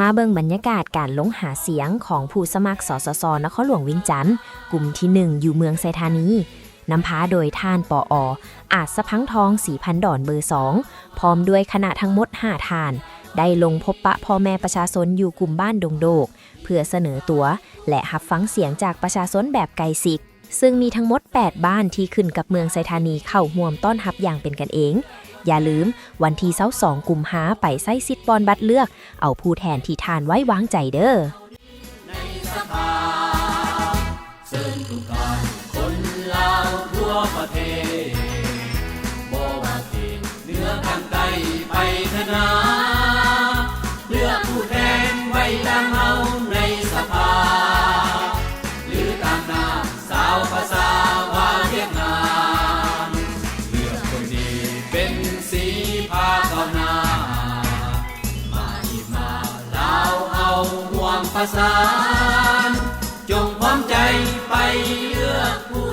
ມາເບິ່ງບັນຍາກາດການລົງຫາສຽງຂອງຜູ້ສະໝັກ ສສຊ ນະຄອນຫຼວງວຽງຈັນ ກຸ່ມທີໜຶ່ງ ຢູ່ເມືອງໄຊທານີ, ນຳພາໂດຍທ່ານ ປອ ອາດສະພັງທອງ ສີພັນດອນ ເບີສອງ ພ້ອມດ້ວຍຄະນະທັງໝົດຫ້າທ່ານ ໄດ້ລົງພົບປະພໍ່ແມ່ປະຊາຊົນຢູ່ກຸ່ມບ້ານດົງໂດກ ເພື່ອສະເໜີຕົວ ແລະ ຮັບຟັງສຽງຈາກປະຊາຊົນແບບໃກ້ຊິດ. ເຊິ່ງມີທັງໝົດແປດບ້ານທີ່ຂຶ້ນກັບເມືອງໄຊທານີເຂົ້າຮ່ວມຕ້ອນຮັບຢ່າງເປັນກັນເອງ. ຢ່າລືມ, ວັນທີຊາວສອງ ກຸມພາ ໄປໃຊ້ສິດປ່ອນບັດເລືອກເອົາຜູ້ແທນທີ່ທ່ານໄວ້ວາງໃຈເດີ້. ໃນສະພາ ເຊີນທຸກທ່ານຄົນລາວທົ່ວປະເທດ, ບໍ່ວ່າເຂດເໜືອກາງໃຕ້ໄປເໜືອນາ, ເລືອກຜູ້ແທນໄວ້ຕາມເຮົາໃນສະພາ ຫຼືຕາມໜ້າສາວພາສາວ່າວຽກງານ, ເລືອກຄົນດີເປັນສີພາກ້າວໜ້າ, ມາອີກມາລາວເຮົາຮ່ວມປະສານ, ຈົ່ງພ້ອມໃຈໄປເລືອກຜູ້